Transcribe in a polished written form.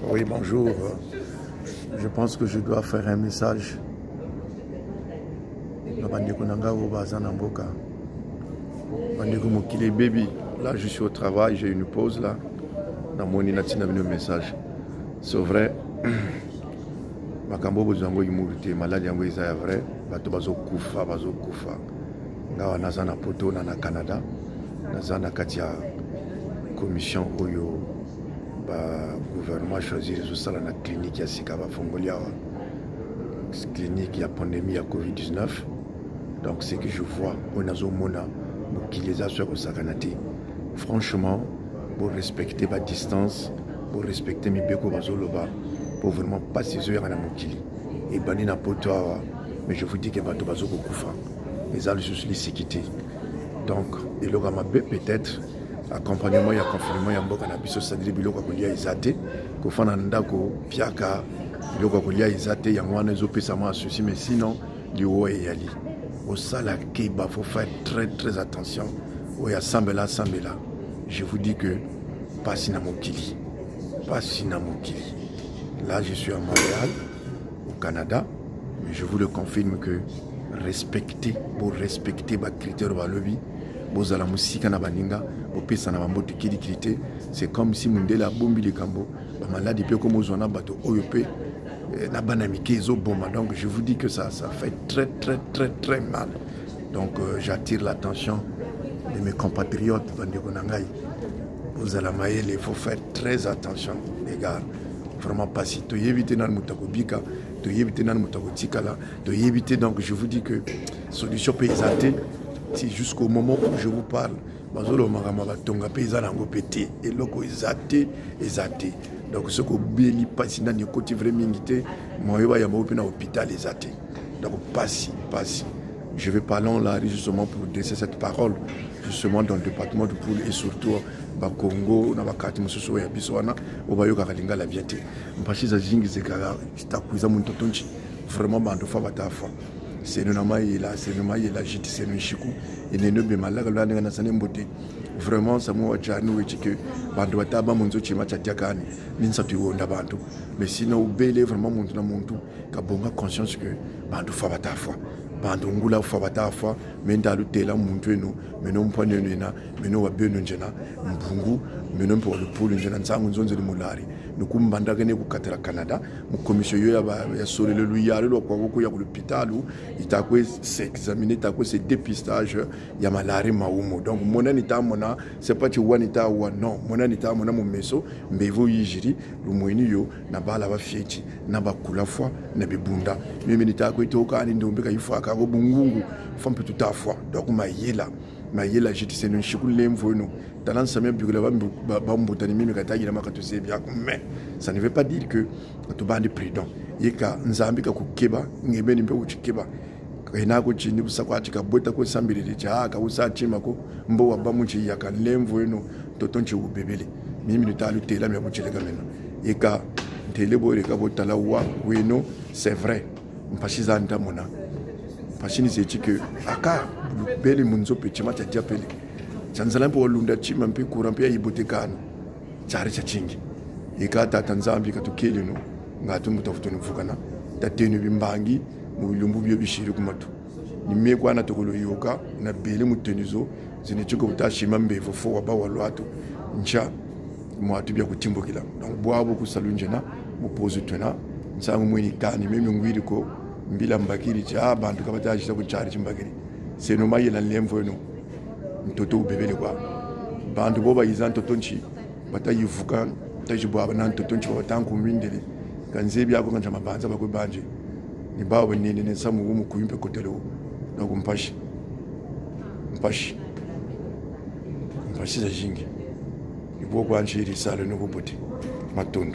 Oui, bonjour. Je pense que je dois faire un message. Na bandeko na ngai oyo baza na mboka. Bandeko mokili ebebi. Là, je suis au travail, j'ai une pause là. Namoni natina bino message. C'est vrai. Makambo bozwa yango imulu te, maladi yango eza ya vrai. Bato bazokufa, bazokufa. Nga wana naza na poto na na Canada. Naza na kati ya commission oyo ba gouvernement choisir ezosala na clinique ya sika bafongoli awa, clinique ya pandémie ya Covid-19. Donc ce que je vois, oyo nazomona, mokili eza so ya kosakana te. Franchement, borespecte badistance, borespecte mibeko bazoloba, po vraiment mpasi ezoyaka na mokili ebandi na poto awa. Mais je vous dis que bato bazokokufa, eza lisusu lisiki te. Donc eloko ya mabe, peut-être accompagnement ya confinement ya mboka na biso, c'est-à-dire biloko ya kolia eza te, kofanda na ndako piaka, biloko ya kolia eza te, yango wana ezopesa mwa souci. Mais sinon liwa eyali, osala keba, faut faire très très attention. Oyo asambela, asambela. Je vous dis que pasi na mokili, pasi na mokili. Là, je suis à Montréal, au Canada, mais je vous le confirme que respectez, borespecte bacritère balobi, bozala mosika na baninga, bopesa na bambote kilikili te. C'est comme si mondele abombi likambo, bamaladi mpe komozwa na bato oyo mpe na bana mike ezoboma. Donc je vous dis que ça fait très très très très mal. Donc j'attire l'attention de mes compatriotes, bandeko na ngai, bozala mayele, il faut faire très attention, les gars. Vraiment pasi, toyebi te nani moto akobika, toyebi te nani moto akotikala, toyebi te. Donc je vous dis que solution mpe eza te. Ti jusqu'au moment où je vous parle, bazoloba makambo batonga mpe eza nango mpe te, eloko eza te, eza te. Donc soki obeli, mpasi nani ekoti vrai mingi te, moyo bayamba mpe na hôpital eza te. Donc pasi, pasi. Je vais parler là justement pour dresser cette parole justement dans le département de Poule et surtout bakongo na bakati mosusu oyo ya biso wana oyo bayokaka lingala bien te. Mpasi eza zingizekaka takwiza muntu nci vraiment bantu fa batafa seno na mayela, seno mayela jiti seno nshiku eneno bemalaka lwa ndenge nasane mbote. Vraiment samo wajani wechi ke bantu bataba munzo chima cha diakani ninsatu iwonda bantu. Mais sinon ubele vraiment muntu na muntu kabonga conscience que bantu fa batafa, bantu ngula fa batafa menda lutela muntu eno meno mpwane eno ena meno wabeno njena mbungu meno mpo walupulu njena nsangu nzonzeli mulari nukumbandaka ne kukatela Canada mu commission yo ya solele luyalo lwa kwa kuya ku l'hôpital itakwe s'examiner, itakwe se dépistage ya malari maumo. Donc mona ni ta mona, c'est pas tu wani ta wa non, mona ni ta mona mu meso mbevo yijiri lumweni yo na bala ba fieti na bakula foi na bibunda mimi ni takwe toka ni ndombe ka ifwa ka go bungungu fampe tout à fois. Donc mayela mayela jiti senu shikule mvono talent samia bugula ba mbutani mimi katagira makatuse bien. Mais ça ne veut pas dire que tubandi prudent yeka nzambi ka kukeba ngebeni mpe kuchikeba ena kuchini kusakwa chikabweta kusambiriri cha ka usachima ko mbo wa bamuchi yaka lemvo eno totonchi ubebele mimi nitalu tela mi abucheleka mena yeka ntele bo reka botala wa weno. C'est vrai, mpashiza ndamona mpashini zechi ke aka lubele munzo pe chima cha diapele chanzala mpo walunda chima mpe kura mpe ayibotekano chari cha chingi eka tata nzambi katukele no ngatu mutafutoni mfukana tatenu bimbangi mu bilumbu byo bishiri kumatu nimekwana tokolo yoka na bele mutenizo zine chiko butashima mbevo fo waba walwatu ncha mwatu bya kutimbukila. Donc bwabo kusalunjena mupozi twena nsangu mweni kani mimi ngwiri ko mbila mbakiri cha bantu kabatashisa kuchari chimbakiri seno mayela lemvo eno ntoto ubebele kwa bantu bo bayiza ntoto nchi batayivuka tajibwaba na ntoto nchi batankumindele kanze byako kanja mabanza bakwe banje ni bawe nene nensamu wumukuyumpe kotelo. Donc mpashi mpashi mpashi za jingi ibwo kwanjiri sale nokubuti matondo.